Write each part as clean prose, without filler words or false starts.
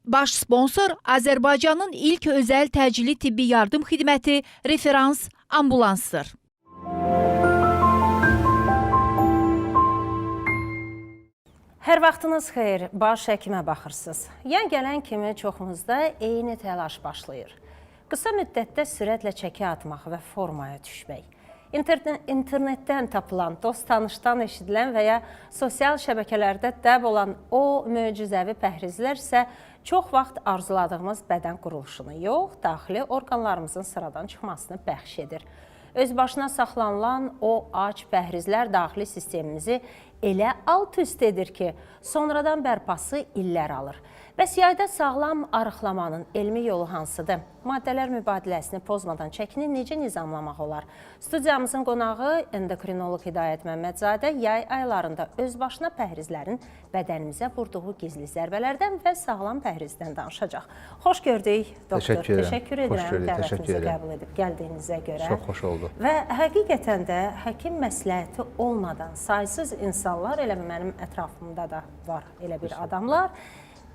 Baş sponsor Azərbaycanın ilk özəl təcili tibbi yardım xidməti Referans Ambulansdır. Hər vaxtınız xeyir, baş həkimə baxırsınız. Yan gələn kimi çoxumuzda eyni təlaş başlayır. Qısa müddətdə sürətlə çəki atmaq və formaya düşmək. İnternetdən tapılan, dost tanışdan eşidilən və ya sosial şəbəkələrdə dəb olan o möcüzəvi pəhrizlər isə çox vaxt arzuladığımız bədən quruluşunu yox, daxili orqanlarımızın sıradan çıxmasını bəxş edir. Öz başına saxlanılan o ac pəhrizlər daxili sistemimizi elə alt-üst edir ki, sonradan bərpası illər alır. Bəs yayda sağlam arıqlamanın elmi yolu hansıdır? Maddələr mübadiləsini pozmadan çəkini necə nizamlamaq olar? Studiyamızın qonağı endokrinoloq Hidayət Məmmədzadə yay aylarında öz başına pəhrizlərin bədənimizə vurduğu gizli zərbələrdən və sağlam pəhrizdən danışacaq. Xoş gördük, doktor. Təşəkkür edirəm. Təşəkkür Xoş edirəm gördük, təşəkkür dəvətinizi edirəm. qəbul edib gəldiyinizə görə. Çox xoş oldu. Və həqiqətən də həkim məsləhəti olmadan saysız insanlar, elə mənim ətrafımda da var elə bir adamlar,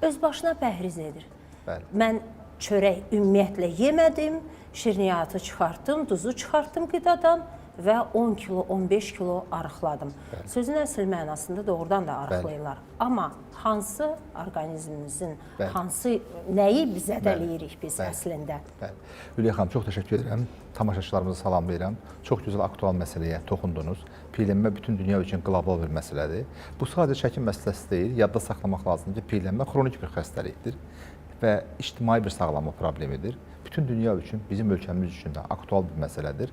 öz başına pəhriz edir. Bəli. Mən çörək ümumiyyətlə yemədim, şirniyyatı çıxartdım, duzu çıxartdım qidadan və 10 kilo, 15 kilo arıqladım. Bəli. Sözün əsl mənasında doğrudan da arıqlayırlar. Bəli. Amma hansı orqanizmimizin, Bəli. hansı nəyi zədələyirik biz Bəli. əslində? Bəli. Hülya xanım, çox təşəkkür edirəm. Tamaşaçılarımızı salamlayıram. Çox gözəl aktual məsələyə toxundunuz. Piylənmə bütün dünya üçün qlobal bir məsələdir. Bu sadəcə çəki məsələsi deyil. Yadda saxlamaq lazımdır ki, piylənmə xronik bir xəstəlikdir və ictimai bir sağlamlıq problemidir. Bütün dünya üçün, bizim ölkəmiz üçün də aktual bir məsələdir.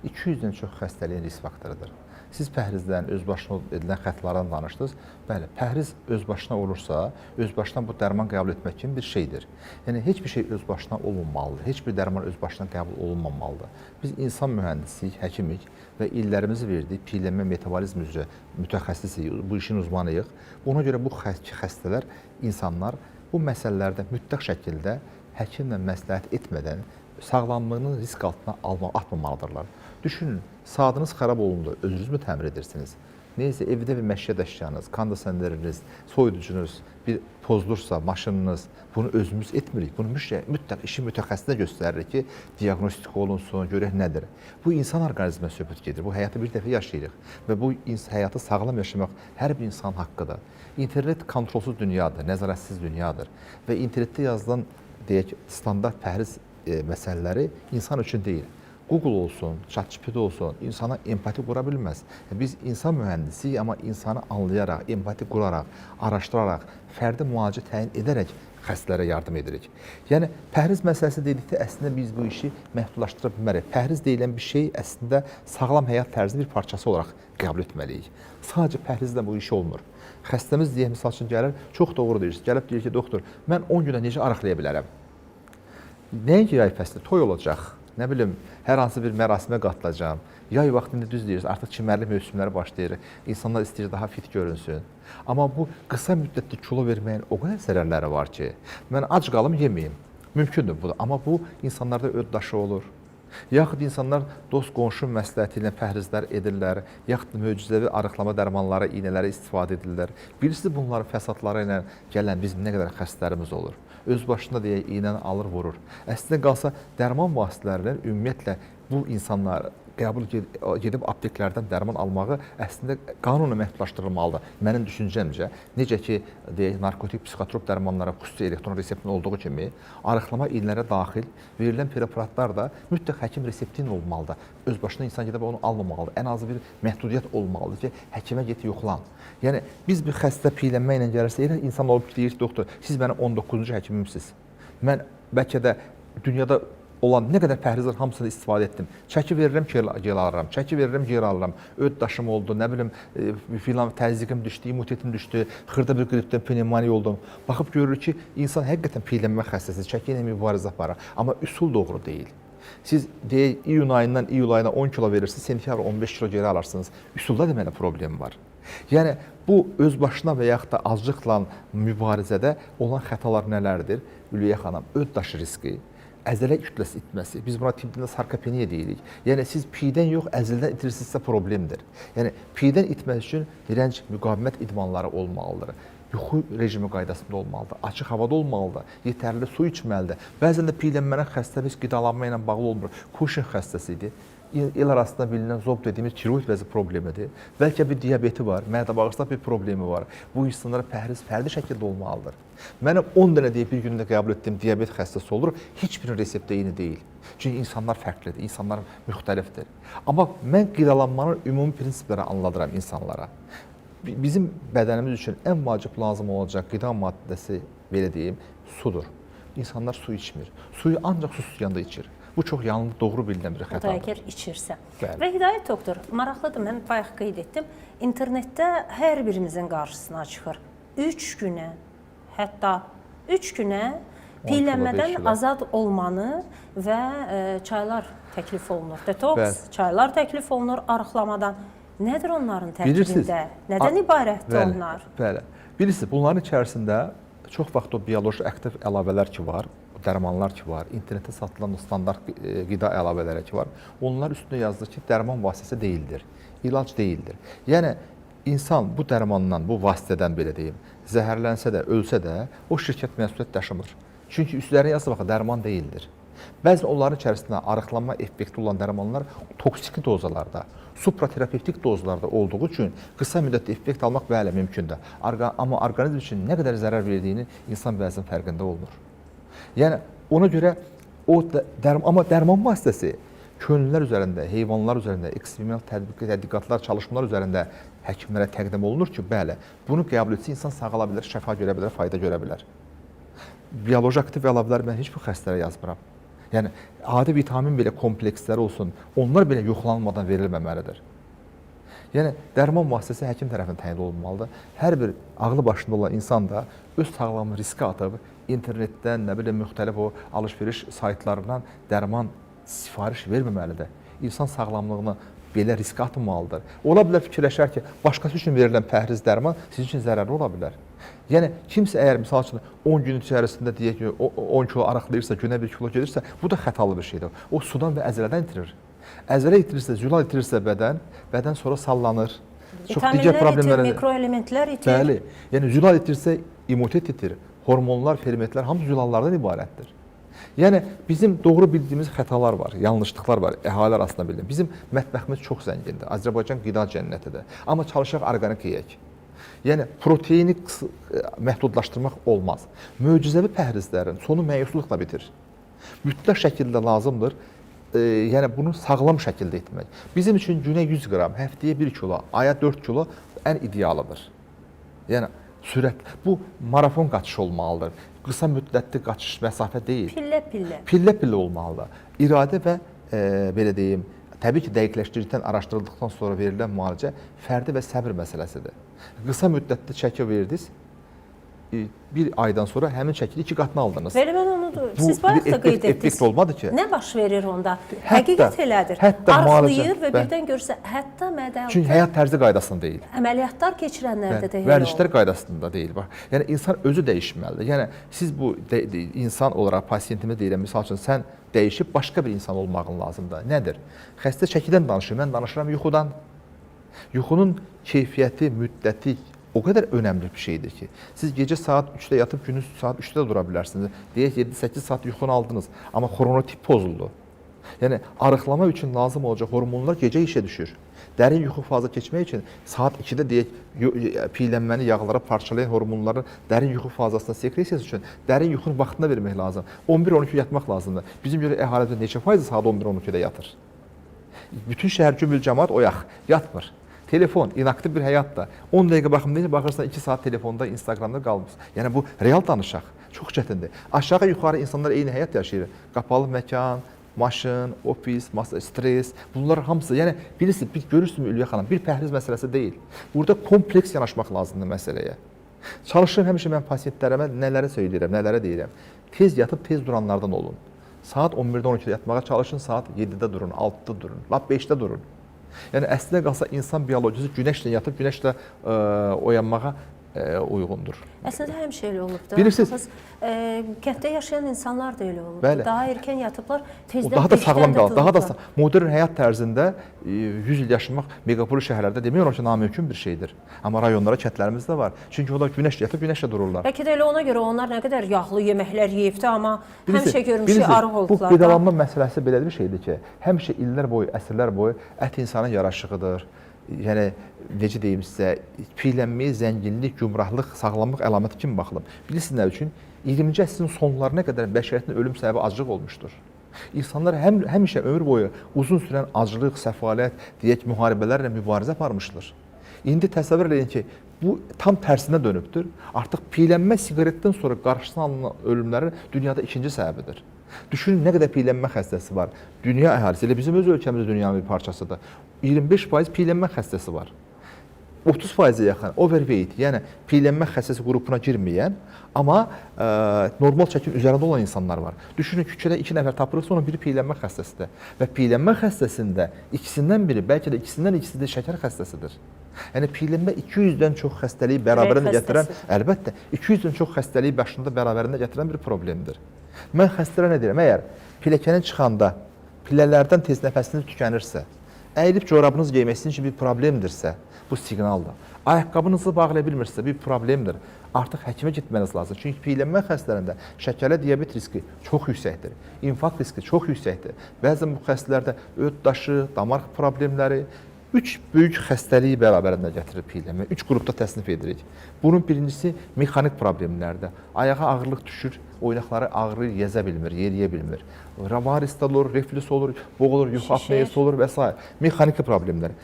200-dən çox xəstəliyin risk faktorudur. Siz pəhrizdən, öz başına edilən xəttlərdən danışdınız. Bəli, pəhriz öz başına olursa, öz başına bu dərman qəbul etmək kimi bir şeydir. Yəni heç bir şey öz başına olmamalıdır. Heç bir dərman öz başına qəbul olunmamalıdır. Biz insan mühəndisiyik, həkimik və illərimizi verdik piylənmə metabolizm üzrə mütəxəssisik, bu işin uzmanıyıq. Ona görə bu xəstələr, insanlar bu məsələlərdə mütləq şəkildə həkimlə məsləhət etmədən sağlamlığını risk altına atmamalıdırlar. Düşünün, saatınız xarab olundu, özünüz mü təmir edirsiniz? Neysə, evdə bir məişət əşyanız, kondisioneriniz, soyuducunuz bir pozulursa, maşınınız, bunu özümüz etmirik. Bunu mütləq işin mütəxəssisinə göstəririk ki, diaqnostika olunsun, görək nədir. Bu insan orqanizminə söhbət gedir. Bu həyatı bir dəfə yaşayırıq və bu həyatı sağlam yaşamaq hər bir insanın haqqıdır. İnternet kontrolsuz dünyadır, nəzarətsiz dünyadır və internetdə yazılan, deyək, standart pəhriz məsələləri insan üçün deyil. Google olsun, ChatGPT olsun, insana empati qura bilməz. Biz insan mühəndisiyik, amma insanı anlayaraq, empati quraraq, araşdıraraq, fərdi müalicə təyin edərək xəstələrə yardım edirik. Yəni pəhriz məsələsi dedikdə əslində biz bu işi məhdudlaşdıra bilmərik. Pəhriz deyilən bir şey əslində sağlam həyat tərzinin bir parçası olaraq qəbul etməliyik. Sadəcə pəhrizlə bu iş olmur. Xəstəmiz deyə misal üçün gəlir, çox doğru deyirsiniz. Gəlib deyir ki, doktor, mən 10 günə necə arıqlaya bilərəm? Nəinki yay fəsli, toy olacaq, nə bilim, hər hansı bir mərasimə qatılacağam. Yay vaxtında düz deyirsiniz, artıq çimərlik mövsümləri başlayır. İnsanlar istəyir daha fit görünsün. Amma bu qısa müddətli kilo verməyin o qədər zərərləri var ki, mən ac qalım yeməyim. Mümkündür bu da. Amma bu insanlarda öd daşı olur. Yaxud insanlar dost qonşu məsləhəti ilə pəhrizlər edirlər, yaxud möcüzəvi arıqlama dərmanları, iynələri istifadə edirlər. Bilirsiniz, bunların fəsadları ilə gələn bizim nə qədər xəstələrimiz olur. Öz başına deyək, iynəni alır, vurur. Əslində qalsa, dərman vasitələrinin ümumiyyətlə bu insanlar qəbul gedib apteklərdən dərman almağı əslində qanunla məhdudlaşdırılmalıdır. Mənim düşüncəmcə, necə ki, deyək, narkotik, psixotrop dərmanlara xüsusi elektron reseptin olduğu kimi, arıqlama iynələrə daxil verilən preparatlar da mütləq həkim resepti ilə olmalıdır. Öz başına insan gedib onu almamalıdır. Ən azı bir məhdudiyyət olmalıdır ki, həkimə get yoxlan. Yəni biz bir xəstə piylənmə ilə gəlirsə, elə insan olub ki, deyir ki, doktor, siz mənim 19-cu həkimimsiniz. Mən bəlkə də dünyada olan nə qədər pəhriz var, hamısını istifadə etdim. Çəki verirəm, geri alıram. Çəki verirəm, geri alıram. Öd daşım oldu, nə bilim, filan təzyiqim düşdü, immunitetim düşdü, xırda bir qripdən pnevmoniya oldum. Baxıb görürük ki, insan həqiqətən piylənmə xəstəsi, çəki ilə mübarizə aparır. Amma üsul doğru deyil. Siz deyək, iyun ayından iyul ayına 10 kilo verirsiniz, sentyabr 15 kilo geri alırsınız. Üsulda deməli problem var. Yəni bu öz başına və yaxud da aclıqla mübarizədə olan xətalar nələrdir? Ülviyə xanım, öd daşı riski, əzələ kütləsi itməsi. Biz buna tibb dilində sarkopeniya deyirik. Yəni siz piydən yox, əzələdən itirirsinizsə problemdir. Yəni piydən itmək üçün direnç, müqavimət idmanları olmalıdır. Yuxu rejimi qaydasında olmalıdır, açıq havada olmalıdır, yetərli su içməlidir. Bəzən də piylənmənin xəstəsi heç qidalanma ilə bağlı olmur. Kuşin xəstəsi idi. El arasında bilinən zob dediyimiz tiroid vəzi problemidir. Bəlkə bir diabeti var, mədə-bağırsaq bir problemi var. Bu insanlara pəhriz fərdi şəkildə olmalıdır. Mənim 10 dənə deyib bir gündə qəbul etdiyim diabet xəstəsi olur, heç birinin resepti eyni deyil. Çünki insanlar fərqlidir, insanlar müxtəlifdir. Amma mən qidalanmanın ümumi prinsipləri anladıram insanlara. Bizim bədənimiz üçün ən vacib lazım olacaq qida maddəsi, belə deyim, sudur. İnsanlar su içmir. Suyu ancaq su suyanda içir. Bu çox yanlış, doğru bilinən bir O da xətadır. əgər içirsə. Bəli. Və Hidayət doktor, maraqlıdır, mən bayaq qeyd etdim. İnternetdə hər birimizin qarşısına çıxır. 3 günə, hətta 3 günə piylənmədən azad olmanı və çaylar təklif olunur. Detoks, Bəli. çaylar təklif olunur arıqlamadan. Nədir onların tərkibində? Nədən ibarətdir bəli, onlar? Bəli. Bilirsiniz, bunların içərisində çox vaxt o bioloji aktiv əlavələr ki var, dərmanlar ki var, internetdə satılan o standart qida əlavələri ki var, onlar üstünə yazılır ki, dərman vasitəsi deyildir, ilac deyildir. Yəni insan bu dərmandan, bu vasitədən belə deyim, zəhərlənsə də, ölsə də, o şirkət məsuliyyət daşımır. Çünki üstlərinə yazılır, baxın, dərman deyildir. Bəzən onların içərisində arıqlanma effekti olan dərmanlar toksiki dozalarda, supraterapevtik dozlarda olduğu üçün qısa müddətli effekt almaq bəli mümkündür. Amma orqanizm üçün nə qədər zərər verdiyini insan bəzən fərqində olmur. Yəni ona görə o amma dərman vasitəsi könüllülər üzərində, heyvanlar üzərində, eksperimental tədqiqatlar, çalışmalar üzərində həkimlərə təqdim olunur ki, bəli, bunu qəbul etsə insan sağala bilər, şəfa görə bilər, fayda görə bilər. Bioloji aktiv əlavələr mən heç bir xəstələrə yazmıram. Yəni adi vitamin belə kompleksləri olsun, onlar belə yoxlanılmadan verilməməlidir. Yəni dərman vasitəsi həkim tərəfindən təyin olunmalıdır. Hər bir ağlı başında olan insan da öz sağlamlığını riskə atıb internetdən, nə bilim müxtəlif o alış-veriş saytlarından dərman sifariş verməməlidir. İnsan sağlamlığını belə riskə atmamalıdır. Ola bilər fikirləşər ki, başqası üçün verilən pəhriz dərman sizin üçün zərərli ola bilər. Yəni kimsə əgər misal üçün 10 gün içərisində deyək ki, 10 kilo arıqlayırsa, günə 1 kilo gedirsə, bu da xətalı bir şeydir. O sudan və əzələdən itirir. Əzələ itirirsə, zülal itirirsə bədən sonra sallanır. Çox digər problemlərə, mikroelementlər itir. Bəli. Yəni zülal itirsə immunitet itir. Hormonlar, fermentlər hamısı zülallardan ibarətdir. Yəni bizim doğru bildiyimiz xətalar var, yanlışlıqlar var əhali arasında bilinir. Bizim mətbəximiz çox zəngindir. Azərbaycan qida cənnətidir. Amma çalışaq orqanik yeyək. Yəni proteini məhdudlaşdırmaq olmaz. Möcüzəvi pəhrizlərin sonu məyusluqla bitir. Mütləq şəkildə lazımdır. Yəni bunu sağlam şəkildə etmək. Bizim üçün günə 100 qram, həftəyə 1 kilo, aya 4 kilo ən idealıdır. Yəni sürət bu marafon qaçışı olmalıdır. Qısa müddətli qaçış məsafə deyil. Pillə-pillə. Pillə-pillə olmalıdır. İradə və belə deyim, təbii ki, dəqiqləşdirdikdən, araşdırıldıqdan sonra verilən müalicə fərdi və səbir məsələsidir. Qısa müddətli çəki verdiniz, bir aydan sonra həmin çəkini 2 qatını aldınız. Belə mən onu da, siz bayaq da qeyd etdiniz. Effekt olmadı ki. Nə baş verir onda? Həqiqət elədir. Hətta arıqlayır və birdən görürsə, hətta mədə Çünki həyat tərzi qaydasında deyil. Əməliyyatlar keçirənlərdə də elə Vərdişlər qaydasında deyil. Bax, yəni insan özü dəyişməlidir. Yəni siz bu insan olaraq pasiyentimə deyirəm, misal üçün sən dəyişib başqa bir insan olmağın lazımdır. Nədir? Xəstə çəkidən danışır, mən danışıram yuxudan. Yuxunun keyfiyyəti, müddəti o qədər önəmli bir şeydir ki, siz gecə saat 3-də yatıb gündüz saat 3-də də dura bilərsiniz. Deyək 7-8 saat yuxunu aldınız, amma xronotip pozuldu. Yəni arıqlama üçün lazım olacaq hormonlar gecə işə düşür. Dərin yuxu fazı keçmək üçün saat 2-də deyək piylənməni yağlara parçalayan hormonların dərin yuxu fazasına sekresiyası üçün dərin yuxunun vaxtına vermək lazım. 11-12 yatmaq lazımdır. Bizim görə əhalimizdə neçə faizi saat 11-12-də yatır? Bütün şəhər cümbül cəmaət oyaq, yatmır. Telefon, inaktiv bir həyatdır. 10 dəqiqə baxım deyince baxırsan 2 saat telefonda, Instagramda qalmısın. Yəni bu real danışaq. Çox çətindir. Aşağı yuxarı insanlar eyni həyat yaşayır. Qapalı məkan, maşın, ofis, masa, stres, bunlar hamısı, yəni bilirsiniz, bir görürsünüz Ülviyə xanım, bir pəhriz məsələsi deyil. Burada kompleks yanaşmaq lazımdır məsələyə. Çalışıram həmişə mən pasiyentlərimə nələrə söyləyirəm, nələrə deyirəm. Tez yatıb tez duranlardan olun. Saat 11-də 12-də yatmağa çalışın, saat 7-də durun, 6-da durun, lap 5-də durun. Yəni əslinə qalsa insan biologiyası günəşlə yatıb, günəşlə oyanmağa uyğundur. Əslində həmişə elə olub da. Bilirsiniz, kənddə yaşayan insanlar da elə olub. Bəli. Daha erkən yatıblar, tezdən daha da sağlam qalır. Daha da durublar. Modern həyat tərzində 100 il yaşamaq meqapolis şəhərlərdə demək olar ki, namümkün bir şeydir. Amma rayonlara, kəndlərimizdə var. Çünki onlar günəş yatıb günəşlə dururlar. Bəlkə də elə ona görə onlar nə qədər yağlı yeməklər yeyibdi, amma həmişə görmüşük arıq oldular. Bu qidalanma məsələsi belə bir şeydir ki, həmişə illər boyu, əsrlər boyu ət insanın yaraşığıdır. Yəni necə deyim sizə, piylənməyə zənginlik, gümrahlıq, sağlamlıq əlaməti kimi baxılıb. Bilirsiniz nə üçün? 20-ci əsrin sonlarına qədər bəşəriyyətin ölüm səbəbi aclıq olmuşdur. İnsanlar həmişə ömür boyu uzun sürən aclıq, səfalət, deyək, müharibələrlə mübarizə aparmışlar. İndi təsəvvür eləyin ki, bu tam tərsinə dönübdür. Artıq piylənmə siqaretdən sonra qarşısına alınan ölümlərin dünyada ikinci səbəbidir. Düşünün nə qədər piylənmə xəstəsi var. Dünya əhalisi, elə bizim öz ölkəmiz dünyanın bir parçasıdır. 25% piylənmə xəstəsi var. 30%-ə yaxın overweight, yəni piylənmə xəstəsi qrupuna girməyən, amma normal çəkinin üzərində olan insanlar var. Düşünün ki, küçədə 2 nəfər tapırıqsa, onun biri piylənmə xəstəsidir. Və piylənmə xəstəsində ikisindən biri, bəlkə də ikisindən ikisi də şəkər xəstəsidir. Yəni piylənmə 200-dən çox xəstəliyi bərabərində gətirən, əlbəttə, 200-dən çox xəstəliyi başında bərabərində gətirən bir problemdir. Mən xəstələrə nə deyirəm? Əgər pilləkəni çıxanda pillələrdən tez nəfəsiniz tükənirsə, əyilib corabınız geymək sizin üçün bir problemdirsə, bu siqnaldır. Ayaqqabınızı bağlaya bilmirsə, bir problemdir. Artıq həkimə getməniz lazım. Çünki piylənmə xəstələrində şəkərli diabet riski çox yüksəkdir. İnfarkt riski çox yüksəkdir. Bəzən bu xəstələrdə öd daşı, damar problemləri, 3 böyük xəstəliyi bərabərində gətirir piylənmə. 3 qrupda təsnif edirik. Bunun birincisi mexanik problemlərdir. Ayağa ağırlıq düşür, oynaqları ağrıyır, yəzə bilmir, yeriyə bilmir. Varis olur, reflüs olur, boğulur, yuxu apneyası olur və s. Mexaniki problemlər,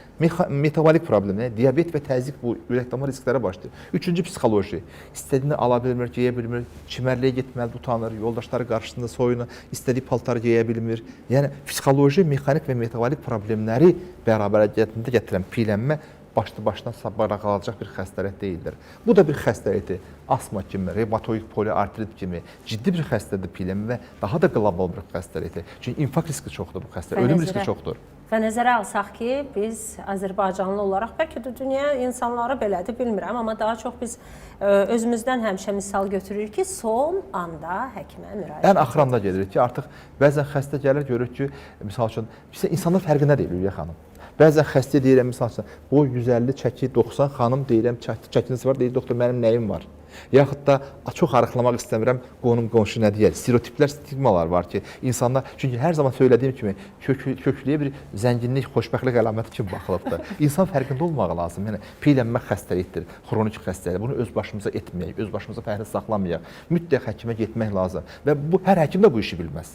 metabolik problemlər, diabet və təzyiq bu ürək-damar risklərə başlayır. Üçüncü psixoloji. İstədiyini ala bilmir, geyə bilmir, çimərliyə getməlidir, utanır, yoldaşları qarşısında soyunur, istədiyi paltarı geyə bilmir. Yəni psixoloji, mexanik və metabolik problemləri bərabərində gətirən piylənmə başlı başına sabara qalacaq bir xəstəlik deyildir. Bu da bir xəstəlikdir. Asma kimi, revmatoid poliartrit kimi ciddi bir xəstəlikdir piylənmə və daha da qlobal bir xəstəlikdir. Çünki infarkt riski çoxdur bu xəstəlik, ölüm riski çoxdur. Və nəzərə alsaq ki, biz Azərbaycanlı olaraq, bəlkə də dünya insanları belədir, bilmirəm, amma daha çox biz özümüzdən həmişə misal götürürük ki, son anda həkimə müraciət. Ən axır anda gedirik ki, artıq bəzən xəstə gəlir, görürük ki, misal üçün, insanlar fərqində deyil, Ülviyə xanım. Bəzən xəstə deyirəm, misal üçün, boy 150, çəki 90, xanım deyirəm, çəkiniz var, deyir, doktor, mənim nəyim var? Yaxud da çox arıqlamaq istəmirəm, qonum qonşu nə deyər? Stereotiplər, stigmalar var ki, insanlar, çünki hər zaman söylədiyim kimi köklüyə bir zənginlik, xoşbəxtlik əlaməti kimi baxılıbdır. İnsan fərqində olmağı lazım. Yəni piylənmə xəstəlikdir, xronik xəstəlik. Bunu öz başımıza etməyək, öz başımıza pəhriz saxlamayaq. Mütləq həkimə getmək lazım və bu hər həkim də bu işi bilməz.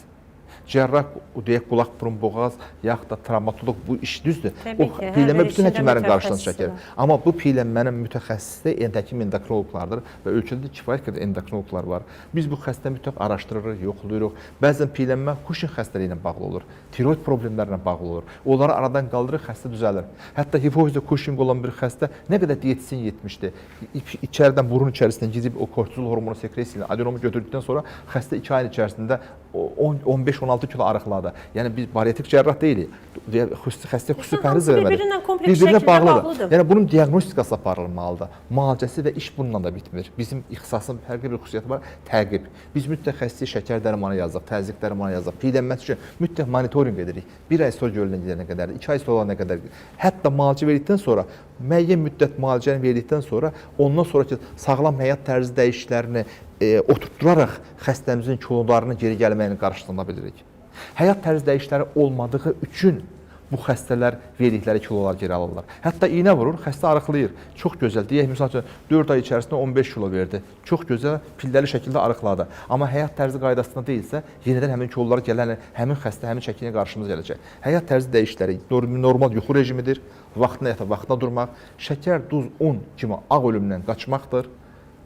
Cərrah, deyək, qulaq, burun, boğaz, yaxud da travmatoloq bu iş düzdür. Təbii O ki, piylənmə bütün həkimlərin qarşısını çəkir. Amma bu piylənmənin mütəxəssisi həkim endokrinoloqlardır və ölkədə də kifayət qədər endokrinoloqlar var. Biz bu xəstəni mütləq araşdırırıq, yoxlayırıq. Bəzən piylənmə Cushing xəstəliyi ilə bağlı olur, tiroid problemlərlə bağlı olur. Onları aradan qaldırır, xəstə düzəlir. Hətta hipofizdə Cushing olan bir xəstə nə qədər diyetisyen yetmişdi. İçəridən, burun içərisindən girib o kortizol hormonu sekresiya ilə adenomu götürdükdən sonra xəstə 2 ayın içərisində 15-16 kilo arıqladı. Yəni biz bariatrik cərrah deyilik. Xəstə xüsusi pəhriz verməli. Bir-birinə kompleks şəkildə bağlıdır. Yəni bunun diaqnostikası aparılmalıdır. Müalicəsi və iş bununla da bitmir. Bizim ixtisasın fərqli bir xüsusiyyəti var, təqib. Biz mütləq xəstəyə şəkər dərmanı yazıq, təzyiq dərmanı yazıq. Piylənməsi üçün mütləq monitorinq edirik. 1 ay sonra görülən gedənə qədər, 2 ay sonra nə qədər. Hətta müalicə verdikdən sonra, müəyyən müddət müalicəni verdikdən sonra, ondan sonraki sağlam həyat tərzi dəyişikliklərini oturtduraraq xəstəmizin kilolarının geri gəlməyini qarşısına bilirik. Həyat tərzi dəyişiklikləri olmadığı üçün bu xəstələr verdikləri kilolar geri alırlar. Hətta iynə vurur, xəstə arıqlayır. Çox gözəl. Deyək, misal üçün 4 ay içərisində 15 kilo verdi. Çox gözəl, pilləli şəkildə arıqladı. Amma həyat tərzi qaydasında deyilsə, yenidən həmin kilolar gələn həmin xəstə, həmin çəkiyə qarşımıza gələcək. Həyat tərzi dəyişiklikləri normal yuxu rejimidir, vaxtında yatıb, vaxtında durmaq, şəkər, duz, un kimi ağ ölümdən qaçmaqdır.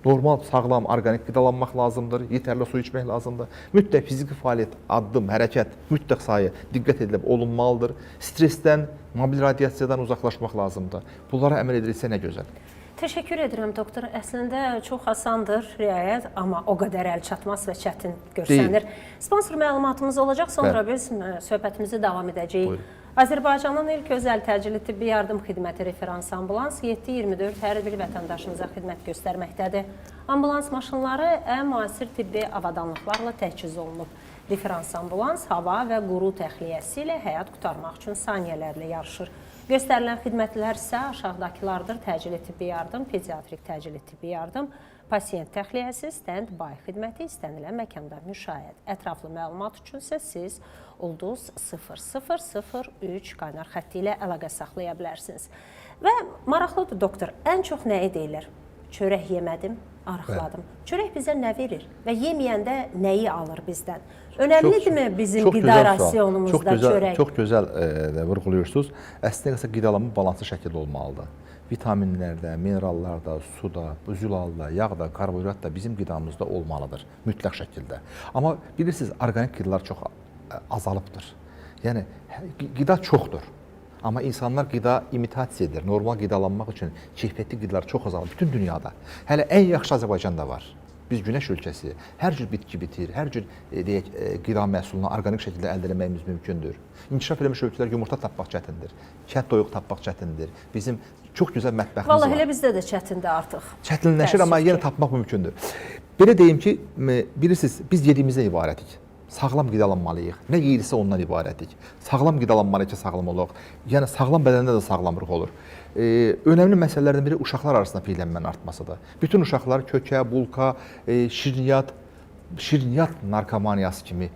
Normal, sağlam, orqanik qidalanmaq lazımdır, yetərli su içmək lazımdır. Mütləq fiziki fəaliyyət, addım, hərəkət mütləq sayı diqqət edilib olunmalıdır. Stressdən, mobil radiasiyadan uzaqlaşmaq lazımdır. Bunlara əməl edilsə nə gözəl. Təşəkkür edirəm doktor. Əslində çox asandır riayət, amma o qədər əl çatmaz və çətin görsənir. Sponsor məlumatımız olacaq, sonra biz söhbətimizi davam edəcəyik. Buyurun. Azərbaycanın ilk özəl təcili tibbi yardım xidməti referans ambulans 7/24 hər bir vətəndaşımıza xidmət göstərməkdədir. Ambulans maşınları ən müasir tibbi avadanlıqlarla təchiz olunub. Referans ambulans hava və quru təxliyəsi ilə həyat qurtarmaq üçün saniyələrlə yarışır. Göstərilən xidmətlər isə aşağıdakılardır: təcili tibbi yardım, pediatrik təcili tibbi yardım, pasiyent təxliyəsi, stand-by xidməti, istənilən məkanda müşayiət. Ətraflı məlumat üçün isə siz ulduz 0003 qaynar xətti ilə əlaqə saxlaya bilərsiniz. Və maraqlıdır doktor, ən çox nəyi deyirlər? Çörək yemədim, arıqladım. Çörək bizə nə verir və yeməyəndə nəyi alır bizdən? Önəmlidirmi bizim çox qida gözəl sual. rasionumuzda çox gözəl, çörək? Çox gözəl vurğulayırsınız. Əslində qalsa qidalanma balanslı şəkildə olmalıdır. Vitaminlərdə, minerallarda, suda, zülalda, yağda, karbohidrat da bizim qidamızda olmalıdır mütləq şəkildə. Amma bilirsiniz, orqanik qidalar çox azalıbdır. Yəni qida çoxdur. Amma insanlar qida imitasiya edir. Normal qidalanmaq üçün keyfiyyətli qidalar çox azalır bütün dünyada. Hələ ən yaxşı Azərbaycanda var. Biz günəş ölkəsiyik. Hər cür bitki bitir, hər cür deyək qida məhsulunu orqanik şəkildə əldə etməyimiz mümkündür. İnkişaf eləmiş ölkələr yumurta tapmaq çətindir. Kənd toyuq tapmaq çətindir. Bizim çox gözəl mətbəximiz Vallahi var. elə bizdə də çətindir artıq. Çətinləşir, amma Təəssüf yenə ki. tapmaq mümkündür. Belə deyim ki, bilirsiniz, biz yediyimizdən ibarətik. Sağlam qidalanmalıyıq. Nə yeyirsə ondan ibarətik. Sağlam qidalanmalıyıq ki, sağlam olaq. Yəni sağlam bədəndə də sağlam ruh olur. Önəmli məsələlərdən biri uşaqlar arasında piylənmənin artmasıdır. Bütün uşaqlar kökə, bulka, şirniyyat narkomaniyası kimi,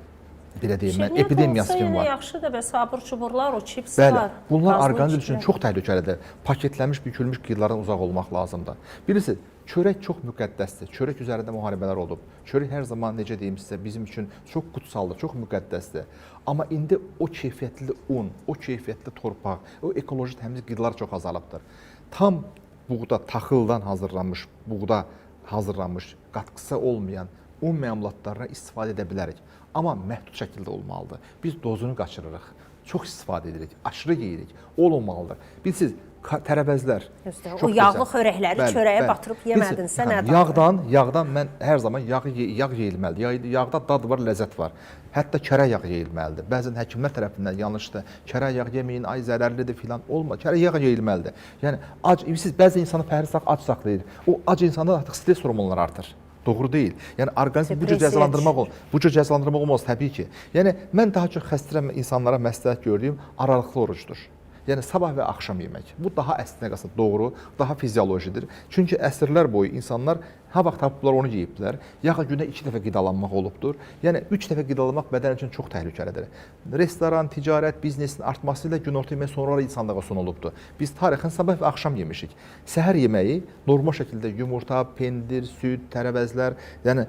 belə deyim mən, Şirniyyat epidemiyası olsa kimi yenə var. yaxşıdır, bəs abur cuburlar, o çipslər, Bəli, bunlar qazlı orqanizm üçün içkilər. çox təhlükəlidir. Paketlənmiş, bükülmüş qidalardan uzaq olmaq lazımdır. Bilirsiniz, çörək çox müqəddəsdir. Çörək üzərində müharibələr olub. Çörək hər zaman, necə deyim sizə, bizim üçün çox qutsaldır, çox müqəddəsdir. Amma indi o keyfiyyətli un, o keyfiyyətli torpaq, o ekoloji təmiz qidalar çox azalıbdır. Tam buğda, taxıldan hazırlanmış, buğda hazırlanmış, qatqısı olmayan un məmulatlarına istifadə edə bilərik. Amma məhdud şəkildə olmalıdır. Biz dozunu qaçırırıq. Çox istifadə edirik, aşırı yeyirik. Olmamalıdır. Bilirsiniz, tərəvəzlər Düzdür, çox o yağlı gözəl. xörəkləri Bəli, çörəyə bəli. batırıb yemədinsə Bilirsiniz, nə dadı? Yağdan mən hər zaman yağ yeyilməlidir. Yağda dad var, ləzzət var. Hətta kərə yağı yeyilməlidir. Bəzən həkimlər tərəfindən yanlışdır. Kərə yağı yeməyin, ay zərərlidir filan olmaz. Kərə yağı yeyilməlidir. Yəni ac, bilirsiniz, bəzi insanı pəhriz ac saxlayır. O ac insanda artıq stres hormonları artır. Doğru deyil. Yəni orqanizm bu cür cəzalandırmaq olmaz. Bu cür cəzalandırmaq olmaz təbii ki. Yəni mən daha çox xəstə insanlara məsləhət gördüyüm aralıqlı orucdur. Yəni sabah və axşam yemək. Bu daha əslində qalsa doğru, daha fiziolojidir. Çünki əsrlər boyu insanlar ha vaxt tapıblar onu yeyiblər. Yaxud gündə 2 dəfə qidalanmaq olubdur. Yəni 3 dəfə qidalanmaq bədən üçün çox təhlükəlidir. Restoran, ticarət, biznesin artması ilə günorta yeməyi sonralar insanlığa sunulubdur. Biz tarixən sabah və axşam yemişik. Səhər yeməyi normal şəkildə yumurta, pendir, süd, tərəvəzlər, yəni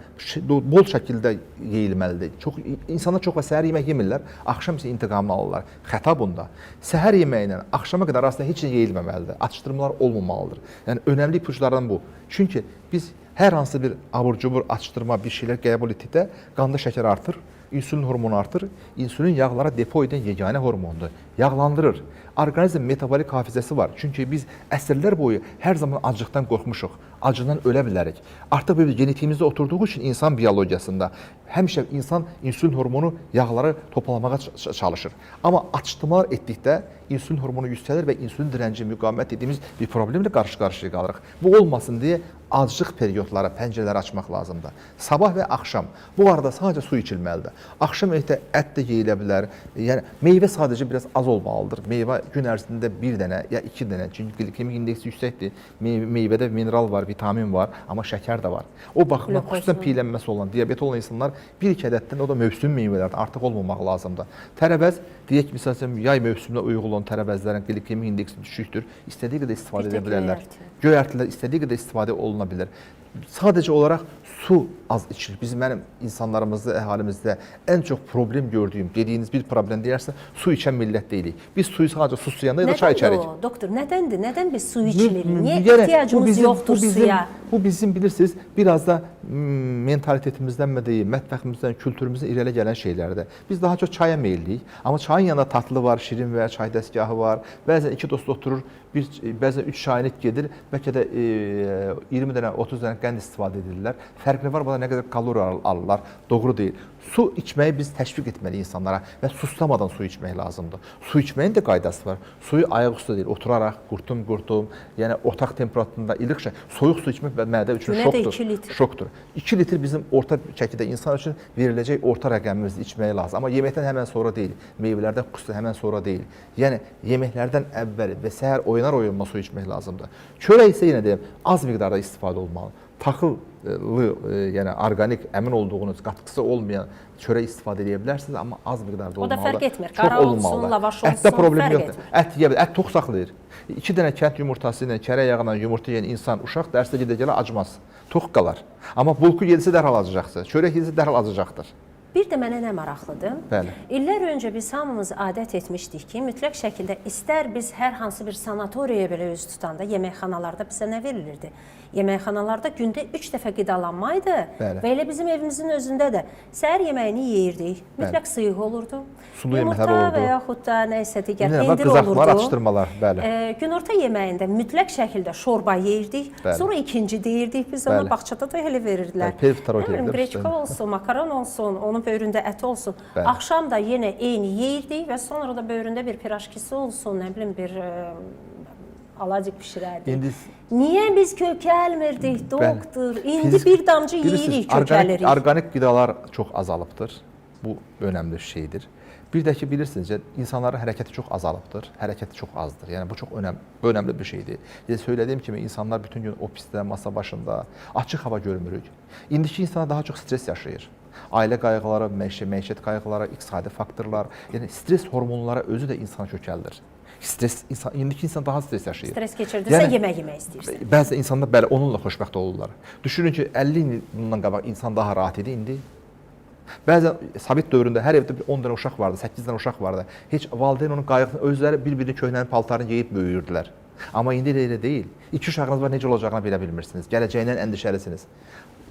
bol şəkildə yeyilməlidir. Çox insanlar çox vaxt səhər yemək yemirlər, axşam isə intiqamını alırlar. Xəta bunda. Səhər yeməyi ilə axşama qədər arasında heç nə yeyilməməlidir. Atışdırmalar olmamalıdır. Yəni önəmli ipuclardan bu. Çünki biz hər hansı bir abur-cubur atışdırma, bir şeylər qəbul etdikdə qanda şəkər artır, insülin hormonu artır. İnsülin yağlara depo edən yeganə hormondur. Yağlandırır. Orqanizm metabolik hafizəsi var. Çünki biz əsrlər boyu hər zaman aclıqdan qorxmuşuq. Acından ölə bilərik. Artıq bir genetiyimizdə oturduğu üçün insan biologiyasında həmişə insan insülin hormonu yağları toplamağa çalışır. Amma atışdırmalar etdikdə insülin hormonu yüksəlir və insülin direnci, müqavimət dediyimiz bir problemlə qarşı-qarşıya qalırıq. Bu olmasın deyə aclıq periodları, pəncərələri açmaq lazımdır. Sabah və axşam. Bu arada sadəcə su içilməlidir. Axşam yeməkdə ət də yeyilə bilər. Yəni meyvə sadəcə biraz az olmalıdır. Meyvə gün ərzində 1 dənə ya 2 dənə. Çünki qlikemik indeksi yüksəkdir. Meyvədə mineral var, vitamin var, amma şəkər də var. O baxımdan xüsusən piylənməsi olan, diabeti olan insanlar 1-2 ədəddən, o da mövsüm meyvələrdən artıq olmamaq lazımdır. Tərəvəz, deyək misal üçün yay mövsümünə uyğun olan tərəvəzlərin qlikemik indeksi düşükdür. İstədiyi qədər istifadə edə bilərlər. Göyərtilər istədiyi qədər istifadə oluna bilər. Sadəcə olaraq su az içilir. Bizim mənim insanlarımızda, əhalimizdə ən çox problem gördüyüm, dediyiniz bir problem deyərsə, su içən millət deyilik. Biz suyu sadəcə susayanda ya da çay içərik. O, doktor, nədəndir? Nədən biz su içmirik? Niyə Yəni, ehtiyacımız bizim, yoxdur suya? Bu bizim bilirsiniz, biraz da mentalitetimizdən mi deyim, mətbəximizdən, kültürümüzdən irəli gələn şeylərdir. Biz daha çox çaya meyilliyik. Amma çayın yanında tatlı var, şirin və ya çay dəstgahı var. Bəzən iki dost oturur, bəzən 3 çaynik gedir, bəlkə də 20 dənə, 30 dənə qənd istifadə edirlər. Fərqli var, buna nə qədər kalori alırlar. Doğru deyil. Su içməyi biz təşviq etməliyik insanlara və suslamadan su içmək lazımdır. Su içməyin də qaydası var. Suyu ayaq üstə deyil, oturaraq, qurtum-qurtum, yəni otaq temperaturunda ilıq şey, soyuq su içmək və mədə üçün Günə də şokdur. 2 litr. Şokdur. 2 litr bizim orta çəkidə insan üçün veriləcək orta rəqəmimizdir, içməyi lazım. Amma yeməkdən həmən sonra deyil, meyvələrdən xüsusilə həmən sonra deyil. Yəni yeməklərdən əvvəl və səhər oynar oyanmaz su içmək lazımdır. Çörək isə yenə deyim, az miqdarda istifadə olunmalı. Taxıllı, yəni orqanik, əmin olduğunuz, qatqısı olmayan çörək istifadə edə bilərsiniz, amma az miqdarda O da olmalıdır. fərq etmir. Çox Qara olsun, olunmalıdır. lavaş Ətdə olsun, problem fərq yoxdur. etmir. Ət yeyə bilər. Ət tox saxlayır. 2 dənə kənd yumurtası ilə, kərə yağı ilə yumurta yeyən insan, uşaq dərsə gedə gələ acmaz. Tox qalar. Amma bulku yedisə dərhal acacaqsınız. Çörək yedisə dərhal acacaqdır. Bir də mənə nə maraqlıdır? Bəli. İllər öncə biz hamımız adət etmişdik ki, mütləq şəkildə istər biz hər hansı bir sanatoriyaya belə üz tutanda yeməkxanalarda bizə nə verilirdi? Yeməkxanalarda gündə 3 dəfə qidalanma idi Bəli. və elə bizim evimizin özündə də səhər yeməyini yeyirdik. Mütləq sıyıq olurdu. Sulu yeməklər Yumurta olurdu. və yaxud da nə isə digər İndi nə var? pendir Qızartmalar, olurdu. atışdırmalar, bəli. Günorta yeməyində mütləq şəkildə şorba yeyirdik. Bəli. Sonra ikinci deyirdik biz ona Bəli. bağçada da elə verirdilər. Bəli, pelif tarot Nə bilim, yeyirlər Greçka üstəlik. olsun, makaron olsun, onun böyründə əti olsun. Bəli. Axşam da yenə eyni yeyirdik və sonra da böyründə bir piraşkisi olsun, nə bilim bir alacıq bişirərdik. İndi Niyə biz kökəlmirdik, doktor? İndi Fizik- bir damcı Bilirsiniz, yeyirik, kökəlirik. Orqanik qidalar çox azalıbdır. Bu önəmli bir şeydir. Bir də ki bilirsiniz, insanların hərəkəti çox azalıbdır. Hərəkəti çox azdır. Yəni bu çox önəmli bir şeydir. Yəni söylədiyim kimi insanlar bütün gün ofisdə, masa başında, açıq hava görmürük. İndiki insanlar daha çox stres yaşayır. Ailə qayğıları, məişət qayğıları, iqtisadi faktorlar, yəni stres hormonları özü də insanı kökəldir. Stres insan indiki insan daha stres yaşayır. Stres keçirdirsə Yəni- yemək yemək istəyirsən. Bəzi insanlar bəli onunla xoşbəxt olurlar. Düşünün ki, 50 il bundan qabaq insan daha rahat idi indi. Bəzən Sovet dövründə hər evdə bir 10 dənə uşaq vardı, 8 dənə uşaq vardı. Heç valideyn onun qayğısını özləri bir-birinin köhnənin paltarını geyib böyüyürdülər. Amma indi elə deyil. 2 uşağınız var, necə olacağını belə bilmirsiniz. Gələcəyindən əndişəlisiniz.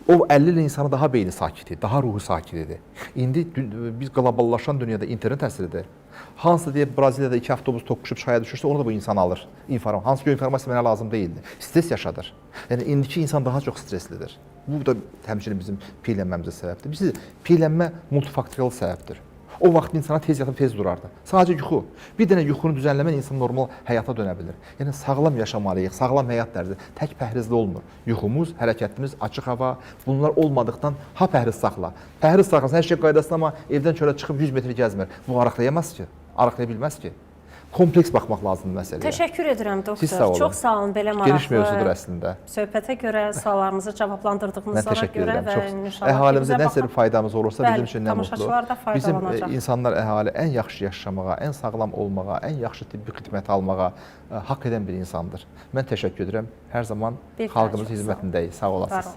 O 50 il insanı daha beyni sakit idi, daha ruhu sakit idi. İndi biz qloballaşan dünyada internet əsridir. Hansı deyə Braziliyada 2 avtobus toqquşub çaya düşürsə, onu da bu insan alır. Hansı ki informasiya mənə lazım deyildi. Stres yaşadır. Yəni indiki insan daha çox streslidir. Bu da həmçinin bizim piylənməmizə səbəbdir. Bilirsiniz, piylənmə multifaktorial səbəbdir. O vaxt insana tez yatıb tez durardı. Sadəcə yuxu. Bir dənə yuxunu düzənləmən insan normal həyata dönə bilir. Yəni sağlam yaşamalıyıq, sağlam həyat tərzi. Tək pəhrizli olmur. Yuxumuz, hərəkətimiz, açıq hava, bunlar olmadıqdan ha pəhriz saxla. Pəhriz saxlasın, hər şey qaydasında, amma evdən çölə çıxıb 100 metr gəzmir. Bu arıqlayamaz ki, arıqlaya bilməz ki. Kompleks baxmaq lazımdır məsələyə. Təşəkkür edirəm doktor. Siz sağ olun. Çox sağ olun belə maraqlı. Geniş mövzudur əslində. Söhbətə görə, suallarımızı cavablandırdığınıza Mən təşəkkür görə edirəm. və Çox inşallah ki, əhalimizə bizə nə bir faydamız olursa Bəli, bizim üçün nə mutlu. tamaşaçılar da Bizim faydalanacaq. insanlar, əhali ən yaxşı yaşamağa, ən sağlam olmağa, ən yaxşı tibbi xidməti almağa haqq edən bir insandır. Mən təşəkkür edirəm. Hər zaman xalqımızın xidmətindəyik. Sağ olasınız.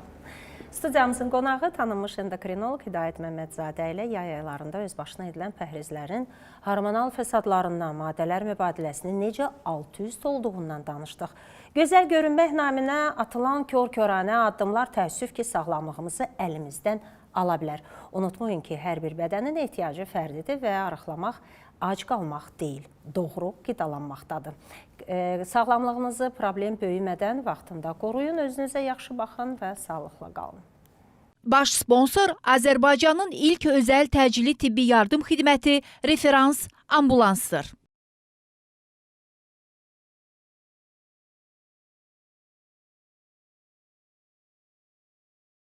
Studiyamızın qonağı tanınmış endokrinoloq Hidayət Məmmədzadə ilə yay aylarında öz başına edilən pəhrizlərin hormonal fəsadlarından, maddələr mübadiləsinin necə alt-üst olduğundan danışdıq. Gözəl görünmək naminə atılan kor-koranə addımlar təəssüf ki, sağlamlığımızı əlimizdən ala bilər. Unutmayın ki, hər bir bədənin ehtiyacı fərdidir və arıqlamaq ac qalmaq deyil, doğru qidalanmaqdadır. Sağlamlığınızı problem böyümədən vaxtında qoruyun, özünüzə yaxşı baxın və sağlıqla qalın. Baş sponsor Azərbaycanın ilk özəl təcili tibbi yardım xidməti Referans Ambulansdır.